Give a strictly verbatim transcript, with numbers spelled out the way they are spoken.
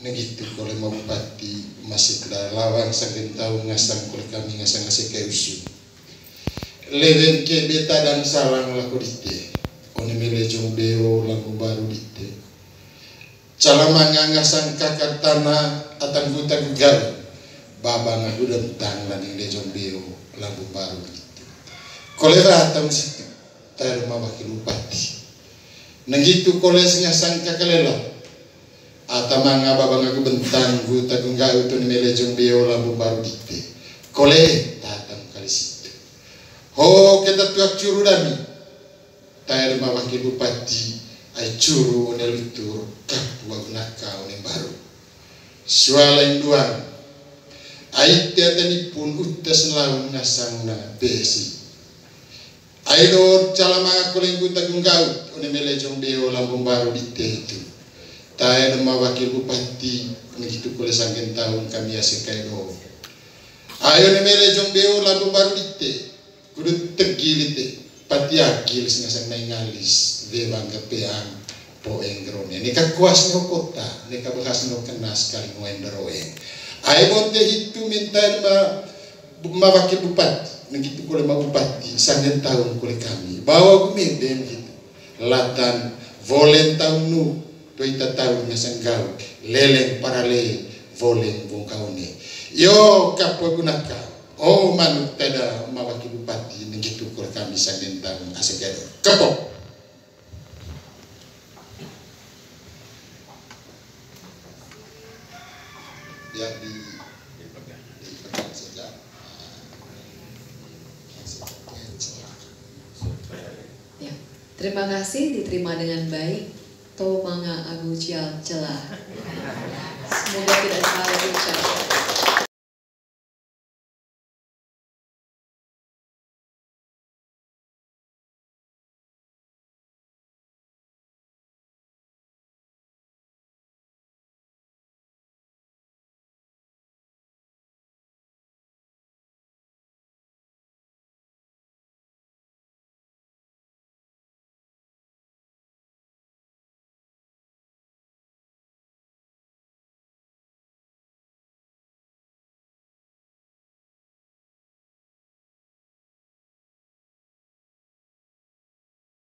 Negitu kole ma bupati, masi keda lawang sanggen taung ngasang kole kami ngasang ase kai usu. Lewen ke beta dan salang lako dite. One mele jong beo lambu baru dite. Cala manga ngasang kakar tana atan guta gugaru. Baba ngagu dentang laning le jong beo lambu baru dite. Kole ra taung situ. Tair ma wakil bupati. Negitu kole sengasang kakalela. Ata manga baba ngagu bentang guta gungga utun mele jong beo lambu baru dite. Kole tatang kali situ. Ho keta tuak curu dami. Tair ma wakil bupati ai curu one lutur kapu agu naka one baru. Suala induang. Ai te ata ni pun utas laun ngasang na besi. Ai do cala manga kole guta gungga ut one mele jong beo lambu baru dite itu. Tair ma wakil bupati, negitu kole sanggen taung kami ase kai do. Ai one mele jong beo lambu baru dite. Kudu tegi lite, pati agil sengasang nai ngalis, wewang kepeang, poeng gerone. Neka kuas no kota, neka behas no kenas kali ngoen beroeng. Ai bonte hitu minta ma, ma wakil bupati, negitu kole ma bupati, sanggen taung kole kami. Bawa gumedem gitu. Latan, volen taung nu, toi tataung ngasang gaut, leleng parale, volen bungkaune. Yo, kapo gunaka. Oh, manuk tada ma wakil bupati, negitu kole kami sanggen taung ase kai do. Kapo. Biar di, dipegang saja. Ya, terima kasih, diterima dengan baik. To manga agu cial cela. Semoga tidak salah ucap.